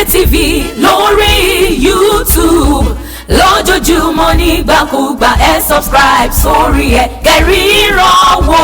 TV lórí YouTube lójoojúmọ́, nígbàkúgbà ẹ subscribe sórí ẹ kẹríran wò.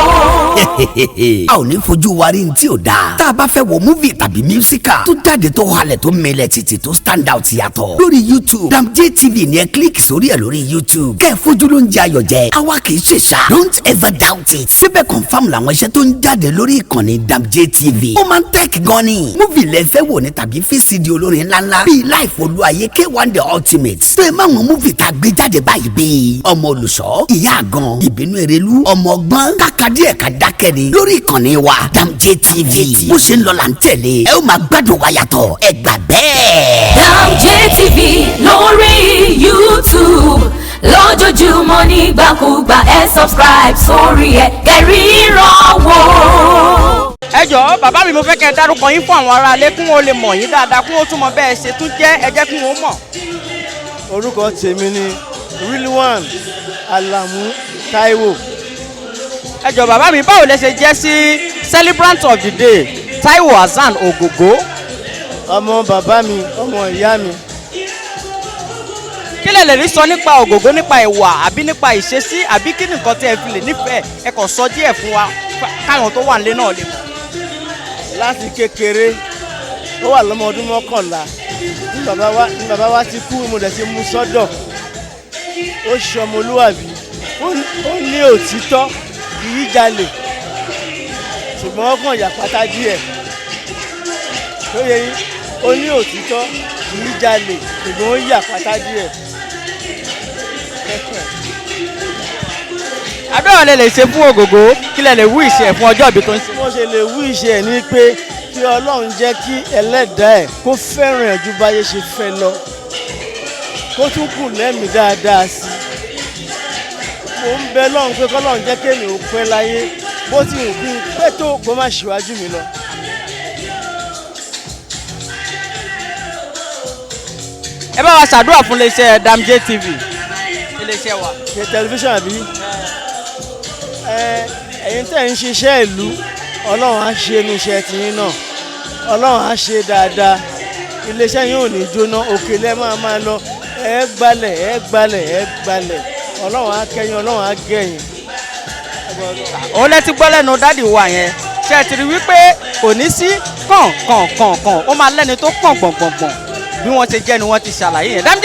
A ò ní fojú wa rí ní tí ò dáa. Tá a bá fẹ́ wo movie tàbí musical tó jáde, tó halẹ̀, tó mẹlẹ̀ títì, tó stand out yàtọ̀ lórí YouTube, Dam J TV ní ẹ click sórí ẹ̀ lórí YouTube, kẹ́ ẹ fojú ló ń jẹ ayọ̀ jẹ. Àwa kì í ṣe ṣá, don't ever doubt it. Síbẹ̀ confam làwọn iṣẹ́ tó ń jáde lórí ìkànnì Dam J TV, ó máa ń tech gan ni. Movie lẹ fẹ́ wò ní tàbí VCD olórin ńláńlá bíi Life Olúwayé, K1 The Ultimate, tó ẹ máa wọn movie tá a gbé jáde báyìí bíi Ọmọ Olùṣọ́, Ìyá Àgàn, Ìbínú Erelú, Ọmọ Ọgbọ́n, kàkà díẹ̀ ká dákẹ́ ni lórí ìkànnì wa Dam J TV. Bó ṣe ń lọ là ń tẹ̀lé, ẹ ó máa gbádùn wa yàtọ̀, ẹ gbà bẹ́ẹ̀. Dam J TV lórí YouTube lójoojúmọ́, nígbàkúgbà ẹ subscribe sórí ẹ kẹríran wò. Ẹ jọ̀ọ́ bàbá mi, mo fẹ́ kẹ́ ẹ dárúkọ yín fún àwọn aráalé kí wọ́n lè mọ̀ yín dáadáa, kí wọ́n tún mọ bẹ́ẹ̀ ṣe tún jẹ́. Ẹ jẹ́ kí wọ́n mọ̀. Orúkọ tèmi ni Rilwan Alamu Taiwo. Ẹ jọ̀ọ́ bàbá mi, báwo lẹ ṣe jẹ́ sí celebrant of the day, Taiwo Hassan Ogogo? Ọmọ bàbá mi, ọmọ ìyá mi. Kí lẹ lè rí sọ nípa Ògògó, nípa ìwà àbí nípa ìṣesí, àbí kí nìkan tí ẹ fi lè nífẹ̀ẹ́? Ẹ kàn sọ díẹ̀ fún wa káwọn tó wà nílé náà lè mọ̀. Láti kékeré, ó wà lọ́mọ ọdún 11 ní bàbá wa ti kú, mo dẹ̀ ti mú sọ́dọ̀. Ó ṣe ọmọlúwàbí, ó ní òtítọ́, kì í jalè, ṣùgbọ́n ó kàn yà pátá díẹ̀ tó yẹ yín. Ó ní òtítọ́, kì í jalè, ṣùgbọ́n ó yà pátá díẹ̀. Àdúrà lẹ lè ṣe fún Ògògó? Kí lẹ lè wú ìṣe ẹ̀ fún ọjọ́ ìbí tó ń ṣe? Bí wọ́n ṣe lè wú ìṣe ẹ̀ ní pé kí Ọlọ́run jẹ́ kí ẹlẹ́dàá ẹ̀ kó fẹ́ràn ẹ̀ ju báyé ṣe fẹ́ lọ, kó tún kù lẹ́mìí dáadáa sí i. Mò ń bẹ Lọ́run pé kọ́lọ́run jẹ́ kéèmí ó pẹ́ láyé, bó ti wù kí n pẹ́ tó, kó má ṣíwájú mi lọ. Ẹ bá wa ṣàdúrà fún iléeṣẹ́ Dam J TV, iléeṣẹ́ wa. Ṣe tẹlifíṣàn àbí ẹ? Ẹ̀yin tẹ̀ ń ṣiṣẹ́ ìlú, Ọlọ́run á ṣe inú iṣẹ́ tiyín náà, Ọlọ́run á ṣe dáadáa. Iléeṣẹ́ yín ò ní jóná, òkè lẹ́ máa máa lọ. Ẹ gbalẹ̀, ẹ gbalẹ̀, ẹ gbalẹ̀. Ọlọ́run á kẹ́yìn, Ọlọ́run á gẹ̀yìn. Òun lẹ ti gbọ́ lẹ́nu daddy wa yẹn. Ṣe ti rí wípé kò ní sí kàn kàn kàn kàn, ó máa lẹ́ni tó kàn gbọ̀ngbọ̀ngbọ̀n. Bí wọ́n ṣe jẹ́ ni wọ́n ti ṣàlàyé yẹn. Dam J